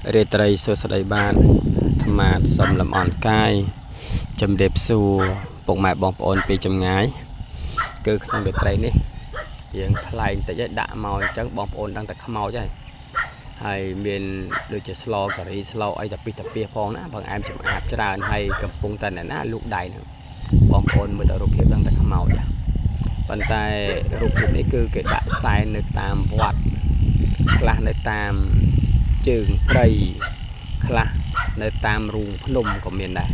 រាត្រីសួស្តីបាទអាត្មាសូមលំអរកាយជំរាបសួរពុកម៉ែបងប្អូនពីចម្ងាយគឺក្នុងរាត្រីនេះយើងប្លែកតិចហើយដាក់មកអញ្ចឹងបងប្អូនដឹងតែខ្មោចហើយហើយមានដូចជាស្លការីស្លអីតាពីតាពីផងណាបងអែមចំអាបច្រើនហើយកំពុងតែអ្នកណាលូកដៃហ្នឹងបងប្អូនមើលតែរូបភាពដឹងតែខ្មោចហ៎ប៉ុន្តែរូបភាពនេះគឺគេដាក់សែននៅតាមវត្តខ្លះនៅតាមជើងព្រៃខ្លះនៅតាមរូងភ្នំក៏មានដែរ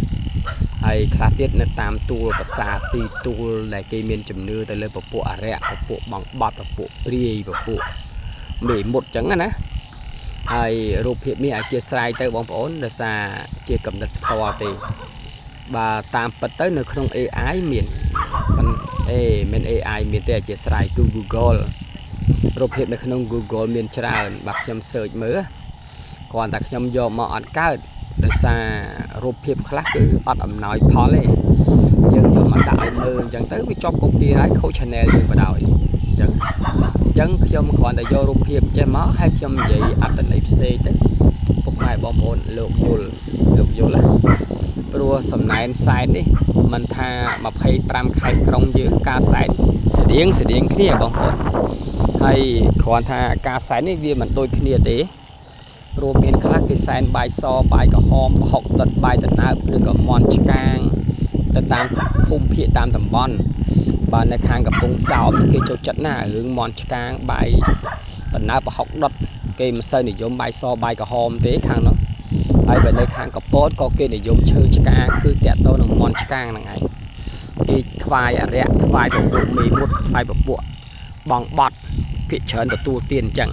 ហើយខ្លះទៀតនៅតាមទួលប្រាសាទទីទួលដែលគេមានជំនឿទៅលើពពួកអរិយពពួកបងបត់ពពួកព្រាយពពួកមេមុតចឹងណាហើយរូបភាពនេះអធិស្ឋានទៅបងប្អូនដោយសារជាកំណត់ផ្ទាល់ទេបាទតាមពិតទៅនៅក្នុង AI មានប៉ុន្តែអេមិន AI មានទេអធិស្ឋានគឺ Google រូបភាពនៅក្នុង Google មានច្រើនបាទខ្ញុំ search មើលគ្រាន់តែខ្ញុំយកមកអត់កើតដោយសាររូបភាពខ្លះគឺអត់អំណោយផលទេយើងយកមកដាក់ឲ្យមើលអញ្ចឹងទៅវាជាប់ copyright ខូច channel យើងបដ ாய் អញ្ចឹងអញ្ចឹងខ្ញុំគ្រាន់តែយករូបភាពចេះមកហើយខ្ញុំនិយាយអត្ថន័យផ្សេងទៅពុកម៉ែបងប្អូនលោកយល់លោកយល់ណាព្រោះសំណែនសែននេះមិនថា25ខេត្តក្រុងយើងការសែនស្តៀងស្តៀងគ្នាបងប្អូនហើយគ្រាន់ថាការសែននេះវាមិនដូចគ្នាទេព្រោះមានខ្លះគេសែនបាយសបាយក្រហមប្រហុកដុតបាយដំណើបឬក៏មន់ឆ្កាងទៅតាមភូមិភាគតាមតំបន់បាទនៅខាងកំពង់សោមគេចូលចិត្តណាស់រឿងមន់ឆ្កាងបាយដំណើបប្រហុកដុតគេមិនសូវនិយមបាយសបាយក្រហមទេខាងនោះហើយបើនៅខាងកពតក៏គេនិយមឈើឆ្កាងគឺតាក់ទងនឹងមន់ឆ្កាងហ្នឹងឯងគេថ្វាយអរិយថ្វាយពពួកមេមុតថ្វាយពពួកបងបត់ភាកច្រើនទទួលទានអញ្ចឹង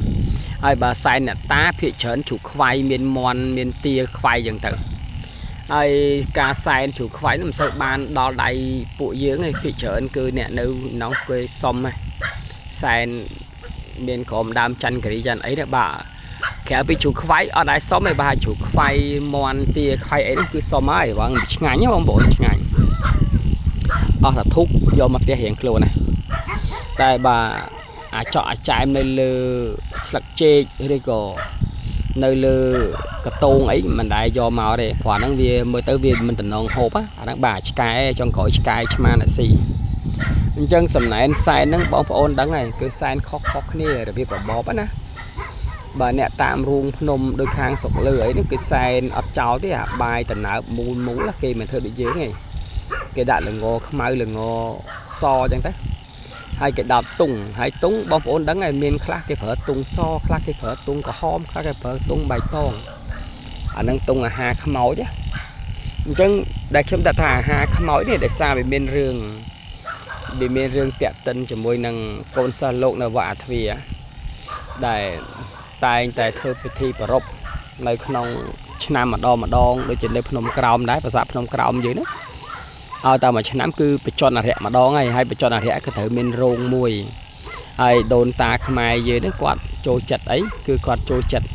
ហើយបើសែនអ្នកតាភាកច្រើនជ្រូកខ្វៃមានមន់មានទាខ្វៃអញ្ចឹងទៅហើយការសែនជ្រូកខ្វៃនោះមិនសូវបានដល់ដៃពួកយើងទេភាកច្រើនគឺអ្នកនៅក្នុងគេសុំហ្នឹងសែនមានក្រុមដើមច័ន្ទគិរីច័ន្ទអីណាបាទក្រៅពីជ្រូកខ្វៃអត់ដែរសុំទេបាទជ្រូកខ្វៃមន់ទាខ្វៃអីនោះគឺសុំហើយបងឆ្ងាញ់បងប្អូនឆ្ងាញ់អស់តែធុកយកមកផ្ទះរៀងខ្លួនណាតែបាទអាចក់អាចែមនៅលើស្លឹកចេកឬក៏នៅលើកតងអីមិនដែលយកមកទេព្រោះអាហ្នឹងវាមើលទៅវាមិនតំណងហូបអាហ្នឹងបាទឆ្កែចុងក្រោយឆ្កែឆ្មាអ្នកស៊ីអញ្ចឹងសំណែនសែនហ្នឹងបងប្អូនដឹងហើយគឺសែនខុសៗគ្នារបៀបរបបណាបើអ្នកតាមរូងភ្នំដូចខាងស្រុកលើអីហ្នឹងគេសែនអត់ចោលទេអាបាយតំណើបមូលមូលគេមិនធ្វើដូចយើងទេគេដាក់ល្ងខ្មៅល្ងសអញ្ចឹងទៅហើយគេដោតទុងហើយទុងបងប្អូនដឹងហើយមានខ្លះគេប្រើទុងសខ្លះគេប្រើទុងក្រហមខ្លះគេប្រើទុងបៃតងអាហ្នឹងទុងអាហារខ្មោចណាអញ្ចឹងដែលខ្ញុំដាក់ថាអាហារខ្មោចនេះដោយសារវាមានរឿងវាមានរឿងតាក់ទិនជាមួយនឹងកូនសិស្សលោកនៅវត្តអាទ្វាដែលតែងតែធ្វើពិធីប្រារព្ធនៅក្នុងឆ្នាំម្ដងម្ដងដូចជានៅភ្នំក្រោមដែរប្រាសាទភ្នំក្រោមយើងណាឲ្យតែមួយឆ្នាំគឺបច្ចុប្បន្នអរិយម្ដងហើយហើយបច្ចុប្បន្នអរិយក៏ត្រូវមានរោងមួយហើយដូនតាខ្មែរយើងនេះគាត់ចូលចិត្តអីគឺគាត់ចូលចិត្ត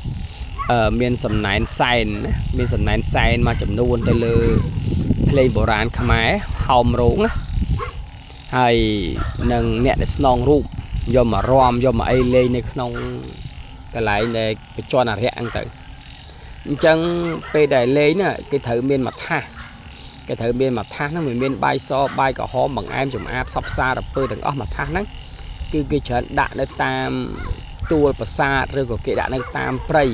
មានសំណែនសែនណាមានសំណែនសែនមួយចំនួនទៅលើភ្លេងបុរាណខ្មែរហោមរោងណាហើយនឹងអ្នកដែលស្នងរូបយកមករំយកមកអីលេងនៅក្នុងកន្លែងដែលបច្ចុប្បន្នអរិយហ្នឹងទៅអញ្ចឹងពេលដែលលេងណាគេត្រូវមានមួយថាសគេត្រូវមានមួយថាសហ្នឹងវាមានបាយសបាយក្រហមបង្អែមចំអាបសពសារពើទាំងអស់មួយថាសហ្នឹងគឺគេច្រើនដាក់នៅតាមទួលប្រាសាទឬក៏គេដាក់នៅតាមព្រៃ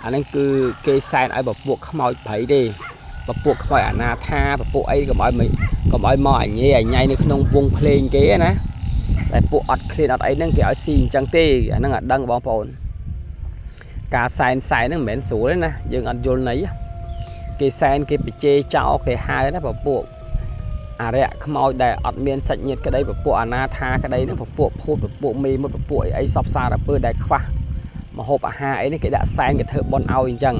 អាហ្នឹងគឺគេសែនឲ្យពពួកខ្មោចព្រៃទេពពួកខ្មោចអាណាថាពពួកអីកុំឲ្យកុំឲ្យមកអញេអញ៉ៃនៅក្នុងវងភ្លេងគេណាតែពួកអត់ឃ្លានអត់អីហ្នឹងគេឲ្យស៊ីអញ្ចឹងទេអាហ្នឹងអត់ដឹងបងប្អូនការសែនសែនហ្នឹងមិនមែនស្រួលទេណាយើងអត់យល់ន័យគេសែនគេបជេចោលគេហៅណាពពួកអរិយខ្មោចដែលអត់មានសាច់ញាតិក្តីពពួកអាណាថាក្តីហ្នឹងពពួកភូតពពួកមេមុតពពួកអីអីសពសារពើដែលខ្វះមហូបអាហារអីនេះគេដាក់សែនគេធ្វើបុណ្យឲ្យអញ្ចឹង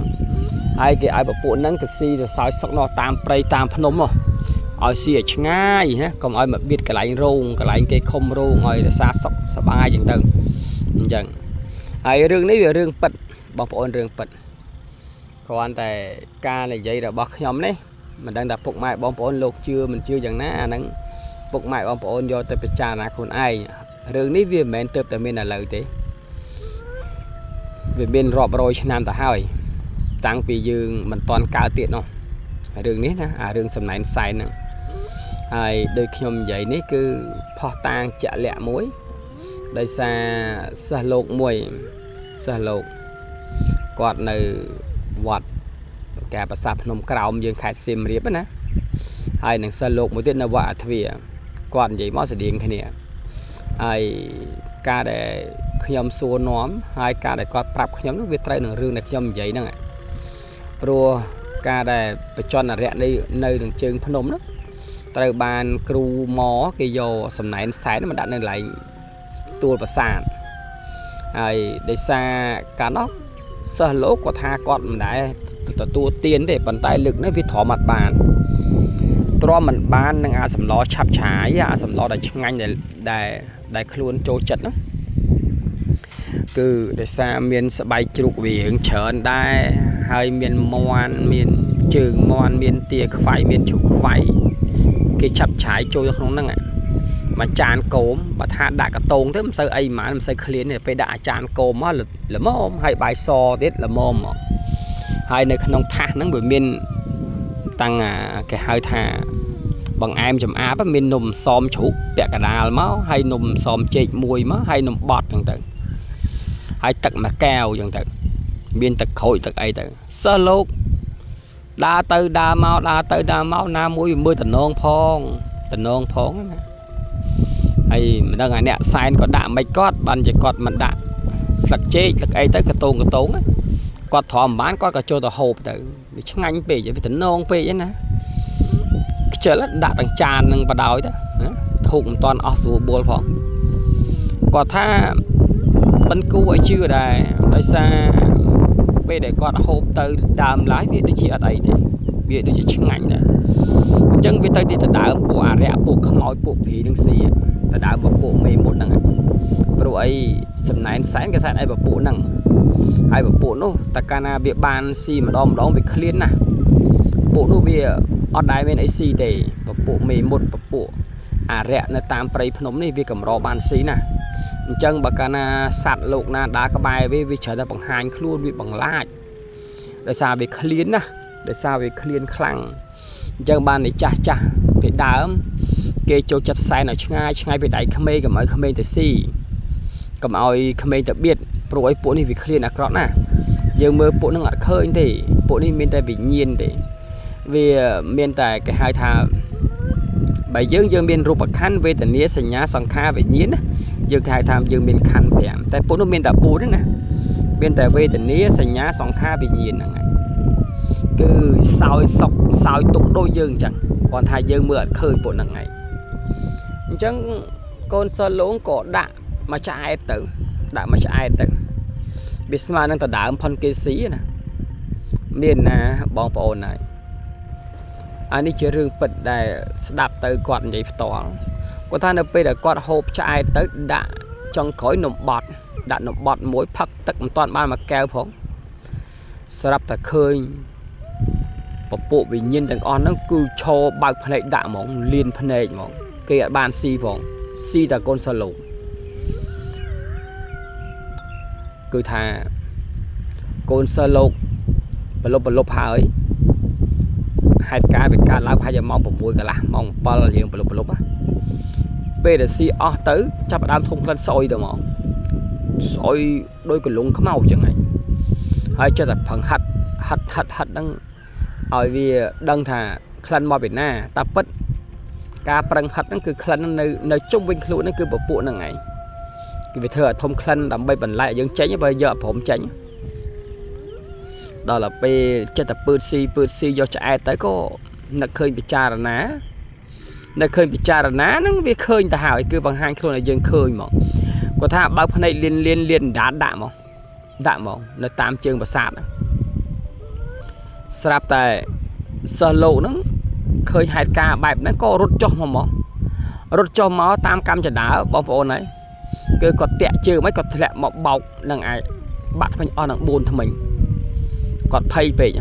ហើយគេឲ្យពពួកហ្នឹងទៅស៊ីទៅសោយសុកនោះតាមព្រៃតាមភ្នំនោះឲ្យស៊ីឲ្យឆ្ងាយណាកុំឲ្យមកបៀតកន្លែងរោងកន្លែងគេឃុំរោងឲ្យរក្សាសុខសប្បាយអញ្ចឹងទៅអញ្ចឹងហើយរឿងនេះវារឿងពិតបងប្អូនរឿងពិតគ្រាន់តែការនិយាយរបស់ខ្ញុំនេះមិនដឹងថាពុកម៉ែបងប្អូនលោកជឿមិនជឿយ៉ាងណាអាហ្នឹងពុកម៉ែបងប្អូនយកទៅពិចារណាខ្លួនឯងរឿងនេះវាមិនមែនទើបតែមានឥឡូវទេវាមានរាប់រយឆ្នាំទៅហើយ។ តាំងពីយើងមិនតាន់កើតទៀតនោះរឿងនេះណាអារឿងសំណែនសែនហ្នឹងហើយដោយខ្ញុំនិយាយនេះគឺផុសតាងជាក់លាក់មួយដោយសារសិស្សលោកមួយសិស្សលោកគាត់នៅវត្តកែប្រាសាទភ្នំក្រោមយើងខេត្តសៀមរាបណាហើយនឹងសិស្សលោកមួយទៀតនៅវត្តអាទ្វាគាត់និយាយមកស្តៀងគ្នាហើយការដែលខ្ញុំសួរនាំហើយការដែលគាត់ប្រាប់ខ្ញុំនោះវាត្រូវនឹងរឿងដែលខ្ញុំនិយាយហ្នឹងព្រោះការដែលបច្ចនរៈនៅនឹងជើងភ្នំនោះត្រូវបានគ្រូមកគេយកសំណែនសែនមកដាក់នៅកន្លែងទួលប្រាសាទហើយដោយសារកាលនោះសិស្សលោកគាត់ថាគាត់មិនដែលទទួលទានទេប៉ុន្តែលើកនេះវាទ្រាំអត់បានទ្រាំមិនបាននឹងអាសម្លឆាប់ឆាយអាសម្លដែលឆ្ងាញ់ដែលខ្លួនចូលចិត្តហ្នឹងគឺដោយសារមានស្បែកជ្រូកវារឿងច្រើនដែរហើយមានមាន់មានជើងមាន់មានទាខ្វៃមានជ្រូកខ្វៃគេឆាប់ឆាយចូលទៅក្នុងហ្នឹងមួយចានគោមបើថាដាក់កតងទៅមិនសូវអីហ្មងមិនសូវឃ្លានទេពេលដាក់អាចារ្យគោមមកល្មមហើយបាយសទៀតល្មមមកហើយនៅក្នុងថាសហ្នឹងវាមានតាំងគេហៅថាបង្អែមចំអាបមាននំសមជ្រូកពាក់កដាលមកហើយនំសមចេកមួយមកហើយនំបត់ចឹងទៅហើយទឹកមួយកែវចឹងទៅមានទឹកក្រូចទឹកអីទៅសិស្សលោកដើរទៅដើរមកដើរទៅដើរមកណាមួយមើលតំណងផងតំណងផងណាហើយមិនដឹងអាអ្នកសែនក៏ដាក់មិនគាត់បានជាគាត់មិនដាក់ស្លឹកចេកស្លឹកអីទៅកតងកតងគាត់ទ្រាំមិនបានគាត់ក៏ចូលទៅហូបទៅវាឆ្ងាញ់ពេកវាតំណងពេកហ្នឹងណាខ្ជិលដាក់ទាំងចាននឹងបដោយទៅណាធូកមិនតាន់អស់ស្រួលបួលផងគាត់ថាមិនគួរឲ្យជឿដែរដោយសារពេលដែលគាត់ហូបទៅដើមឡើយវាដូចជាអត់អីទេវាដូចជាឆ្ងាញ់ដែរអញ្ចឹងវាទៅទីដដើមពួកអរិយពួកខ្មោចពួកព្រីនឹងស៊ីដដើមពួកមេមុតហ្នឹងព្រោះអីសំណែនសែនគេសែនអីពពួកហ្នឹងហើយពពួកនោះតើកាលណាវាបានស៊ីម្ដងម្ដងវាឃ្លានណាស់ពួកនោះវាអត់ដែលមានអីស៊ីទេពពួកមេមុតពពួកអរិយនៅតាមព្រៃភ្នំនេះវាកម្របានស៊ីណាស់អញ្ចឹងបើកាលណាសត្វលោកណាដើរក្បែរវាវាច្រើនតែបង្ហាញខ្លួនវាបង្លាចដោយសារវាឃ្លានណាដោយសារវាឃ្លានខ្លាំងអញ្ចឹងបាននៃចាស់ចាស់ពីដើមគេចូលចិត្តសែនឲ្យឆ្ងាយឆ្ងាយពីដៃក្មេងកុំឲ្យក្មេងទៅស៊ីកុំឲ្យក្មេងទៅបៀតព្រោះឲ្យពួកនេះវាឃ្លានអាក្រក់ណាស់យើងមើលពួកនឹងអត់ឃើញទេពួកនេះមានតែវិញ្ញាណទេវាមានតែគេហៅថាបើយើងមានរូបខណ្ឌវេទនាសញ្ញាសង្ខារវិញ្ញាណណាយើងគេហៅថាយើងមានខណ្ឌ5តែពួកនោះមានតែ4ទេណាមានតែវេទនាសញ្ញាសង្ខារវិញ្ញាណហ្នឹងហើយគឺសោយសុកសោយទុកដូចយើងអញ្ចឹងគាត់ថាយើងមើលអត់ឃើញពួកហ្នឹងហើយអញ្ចឹងកូនសិស្សលោកក៏ដាក់មួយឆ្អែតទៅដាក់មួយឆ្អែតទៅវាស្មើនឹងដដើមផុនគេស៊ីណាមានណាបងប្អូនហើយអានេះជារឿងពិតដែលស្ដាប់ទៅគាត់និយាយផ្ទាល់គាត់ថានៅពេលដែលគាត់ហូបឆ្អែតទៅដាក់ចុងក្រោយនំបត់ដាក់នំបត់មួយផឹកទឹកមិនទាន់បានមួយកែវផងស្រាប់តែឃើញពពួកវិញ្ញាណទាំងអស់ហ្នឹងគឺឈរបើកភ្នែកដាក់ហ្មងលៀនភ្នែកហ្មងគេអត់បានស៊ីផងស៊ីតែកូនសិស្សលោកគឺថាកូនសិស្សលោកប្រលប់ហើយហេតុការណ៍វាកើតឡើងប្រហែលជាម៉ោង6កន្លះម៉ោង7រៀងប្រលប់ណាពេលដែលស៊ីអស់ទៅចាប់ផ្ដើមធំក្លិនស្អុយទៅមកស្អុយដោយកលងខ្មៅចឹងហើយហើយចិត្តតែប្រឹងហិតហិតហិតហិតហ្នឹងឲ្យវាដឹងថាក្លិនមកពីណាតែពិតការប្រឹងហិតហ្នឹងគឺក្លិនហ្នឹងនៅជុំវិញខ្លួនហ្នឹងគឺពពួកហ្នឹងឯងគឺវាធ្វើឲ្យធំក្លិនដើម្បីបន្លែកយើងចេញបើយកព្រមចេញដល់ទៅពេលចិត្តតែពើតស៊ីពើតស៊ីយកឆ្អែតទៅក៏នឹកឃើញពិចារណានៅឃើញពិចារណាហ្នឹងវាឃើញទៅហើយគឺបង្ហាញខ្លួនឲ្យយើងឃើញហ្មងគាត់ថាបើកភ្នែកលៀនលៀនលៀនដាដាក់ហ្មងដាក់ហ្មងនៅតាមជើងប្រាសាទហ្នឹងស្រាប់តែសិស្សលោកហ្នឹងឃើញហេតុការណ៍បែបហ្នឹងក៏រត់ចុះមកហ្មងរត់ចុះមកតាមកម្មចដើបងប្អូនហើយគឺគាត់តាក់ជើងមិនគាត់ធ្លាក់មកបោកនឹងឯងបាក់ថ្មិញអស់នឹង4ថ្មិញគាត់ភ័យពេក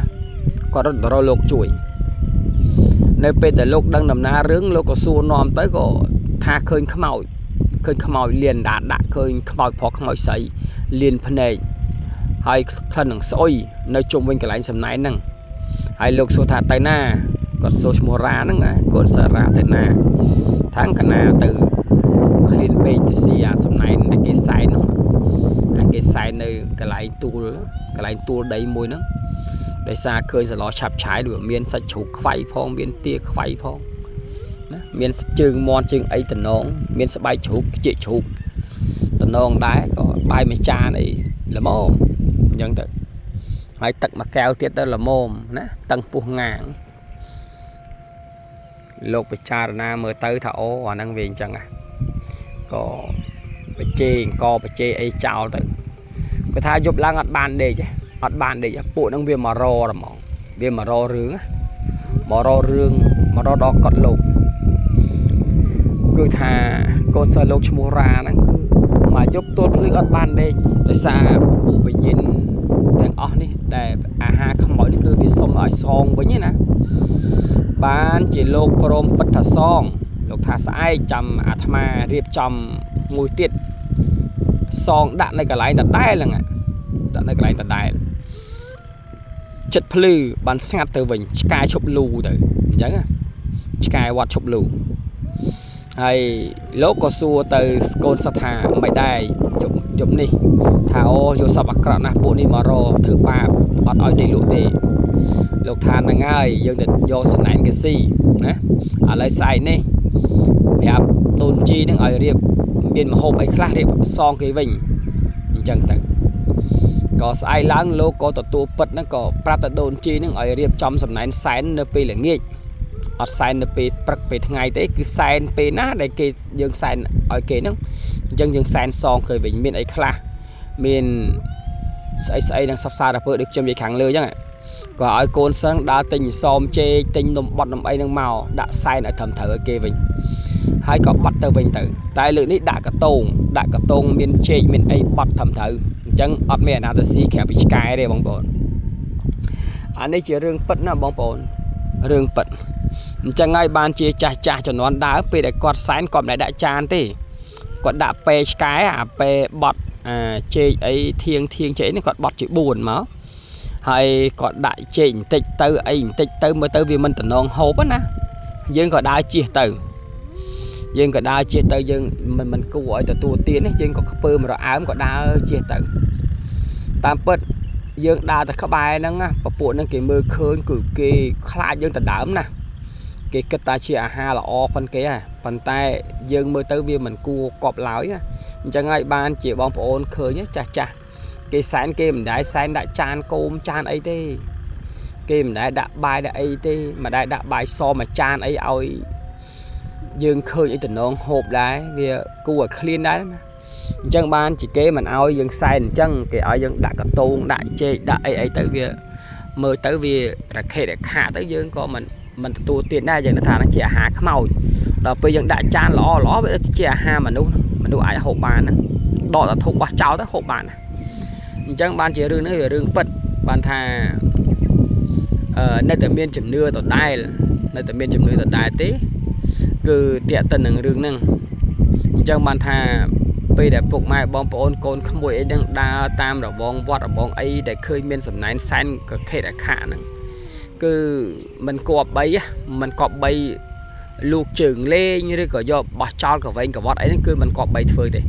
គាត់រត់ទៅរកលោកជួយនៅពេលដែលលោកដឹងដំណើររឿងលោកក៏សួរនាំទៅក៏ថាឃើញខ្មោចឃើញខ្មោចលៀនដាដាក់ឃើញខ្មោចប្រុសខ្មោចស្រីលៀនភ្នែក ហើយក្លិននឹងស្អុយនៅជុំវិញកន្លែងសំណែនហ្នឹងហើយលោកសួរថាទៅណាគាត់សួរឈ្មោះរ៉ាហ្នឹងណាកូនសិស្សរ៉ាទៅណាថាងកណាទៅឃ្លានពេកទៅស៊ីអាសំណែនដែលគេសែនហ្នឹងអាគេសែននៅកន្លែងទួលកន្លែងទួលដីមួយហ្នឹងដោយសារឃើញសឡឆាប់ឆាយដូចមានសាច់ជ្រូកខ្វៃផងមានទាខ្វៃផងណាមានជើងមន់ជើងអីតំណងមានស្បែកជ្រូកខ្ជិកជ្រូកតំណងដែរក៏បាយមួយចានអីល្មមអញ្ចឹងទៅហើយទឹកមួយកែវទៀតទៅល្មមណាតឹងពោះងាងលោកពិចារណាមើលទៅថាអូអាហ្នឹងវាអញ្ចឹងហ่ะក៏បច្ចេកបច្ចេអីចោលទៅគាត់ថាយប់ឡើងអត់បានដេកទេអត់បានដេកពួកហ្នឹងវាមករហ្មងវាមកររឿងមកររឿងមករដល់កត់លោកគឺថាកូនសិស្សលោកឈ្មោះរ៉ាហ្នឹងគឺមកយប់ទល់ភ្លឺអត់បានដេកដោយសារពួកបញ្ញាទាំងអស់នេះដែលអាហារខ្មោចនេះគឺវាសុំឲ្យសងវិញណាបានជាលោកព្រមពិតថាសងលោកថាស្អែកចាំអាត្មារៀបចំមួយទៀតសងដាក់នៅកន្លែងដដែលហ្នឹងដាក់នៅកន្លែងដដែលចិត្តភ្លឺបានស្ងាត់ទៅវិញឆ្កែឈប់លូទៅអញ្ចឹងឆ្កែវត្តឈប់លូហើយលោកក៏សួរទៅកូនសិស្សថាមិនដែរយប់នេះថាអូយកសពអាក្រក់ណាស់ពួកនេះមករធ្វើបាបអត់ឲ្យដេកលក់ទេលោកថាហ្នឹងហើយយើងទៅយកសណែនគេស៊ីណាឥឡូវស្អែកនេះប្រាប់ដូនជីនឹងឲ្យរៀបមានម្ហូបអីខ្លះរៀបសងគេវិញអញ្ចឹងទៅក៏ស្អែកឡើងលោកក៏ទទួលពិតហ្នឹងក៏ប្រាប់ទៅដូនជីនឹងឲ្យរៀបចំសំណែនសែននៅពេលល្ងាចអត់សែននៅពេលព្រឹកពេលថ្ងៃទេគឺសែនពេលណាដែលគេយើងសែនឲ្យគេហ្នឹងអញ្ចឹងយើងសែនសងគេវិញមានអីខ្លះមានស្អីស្អីនឹងសពសារពើដូចខ្ញុំនិយាយខាងលើអញ្ចឹងក៏ឲ្យកូនសិស្សដើរទិញសមចេកទិញនំបត់នំអីនឹងមកដាក់សែនឲ្យត្រឹមត្រូវឲ្យគេវិញហើយក៏បាត់ទៅវិញទៅតែលើកនេះដាក់កតងដាក់កតងមានចេកមានអីបាត់ត្រឹមត្រូវអញ្ចឹងអត់មានអាណាទៅស៊ីក្រៅពីឆ្កែទេបងប្អូនអានេះជារឿងពិតណាបងប្អូនរឿងពិតអញ្ចឹងហើយបានជាចាស់ចាស់ជំនាន់ដើមពេលដែលគាត់សែនគាត់មិនដែលដាក់ចានទេគាត់ដាក់ពេឆ្កែអាពេបត់អាចេកអីធៀងធៀងចេកនេះគាត់បត់ជា4មកហើយគាត់ដាក់ចេកបន្តិចទៅអីបន្តិចទៅមើលទៅវាមិនតំណងហូបណាយើងក៏ដើរជិះទៅយើងក៏ដើរជិះទៅយើងមិនគួរឲ្យទទួលទានទេយើងក៏ខ្ពើមរអើមក៏ដើរជិះទៅតាមពិតយើងដើរតែក្បែរហ្នឹងណាពពួកហ្នឹងគេមើលឃើញគឺគេខ្លាចយើងដដើមណាគេគិតថាជាអាហារល្អប៉ុនគេហ่ะប៉ុន្តែយើងមើលទៅវាមិនគួរកប់ឡើយណាអញ្ចឹងហើយបានជាបងប្អូនឃើញចាស់ចាស់គេសែនគេមិនដែលសែនដាក់ចានគោមចានអីទេគេមិនដែលដាក់បាយដាក់អីទេមិនដែលដាក់បាយសមួយចានអីឲ្យយើងឃើញអីតំណងហូបដែរវាគួរឲ្យឃ្លានដែរណាអញ្ចឹងបានជាគេមិនឲ្យយើងសែនអញ្ចឹងគេឲ្យយើងដាក់កតងដាក់ចេកដាក់អីអីទៅវាមើលទៅវារខេរខាទៅយើងក៏មិនទទួលទានដែរយើងថាហ្នឹងជាអាហារខ្មោចដល់ពេលយើងដាក់ចានល្អល្អវាជាអាហារមនុស្សមនុស្សអាចហូបបានណាដកតែធុកបោះចោលទៅហូបបានណាអញ្ចឹងបានជារឿងនេះវារឿងពិតបានថានៅតែមានជំនឿដដែលនៅតែមានជំនឿដដែលទេគឺតាក់ទិននឹងរឿងហ្នឹងអញ្ចឹងបានថាពេលដែលពុកម៉ែបងប្អូនកូនក្មួយអីហ្នឹងដើរតាមរបងវត្តរបងអីដែលឃើញមានសំណែនសែនកខេតអខៈហ្នឹងគឺមិនគប្បីមិនគប្បីលូកជើងលេងឬក៏យកបោះចោលកវែងកវត្តអីហ្នឹងគឺមិនគប្បីធ្វើទេ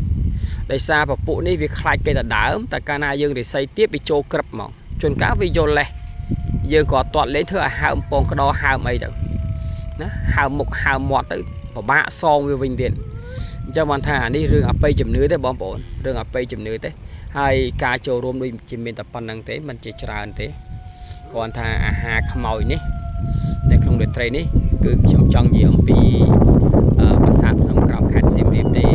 ដោយសារពពួកនេះវាខ្លាចគេដដើមតែកាលណាយើងរិស័យទៀតវាចូលក្រឹបហ្មងជួនកាលវាយល់លេះយើងក៏អត់ទាត់លេងធ្វើឲ្យហើមពងក្តោហើមអីទៅណាហើមមុខហើមមាត់ទៅពិបាកសងវាវិញទៀតអញ្ចឹងបានថាអានេះរឿងអបិយជំនឿទេបងប្អូនរឿងអបិយជំនឿទេហើយការចូលរួមដូចជាមានតែប៉ុណ្្នឹងទេមិនជាច្រើនទេគ្រាន់ថាអាហារខ្មោចនេះនៅក្នុងរាត្រីនេះគឺខ្ញុំចង់និយាយអំពីប្រាសាទភ្នំក្រោមខេត្តសៀមរាបទេ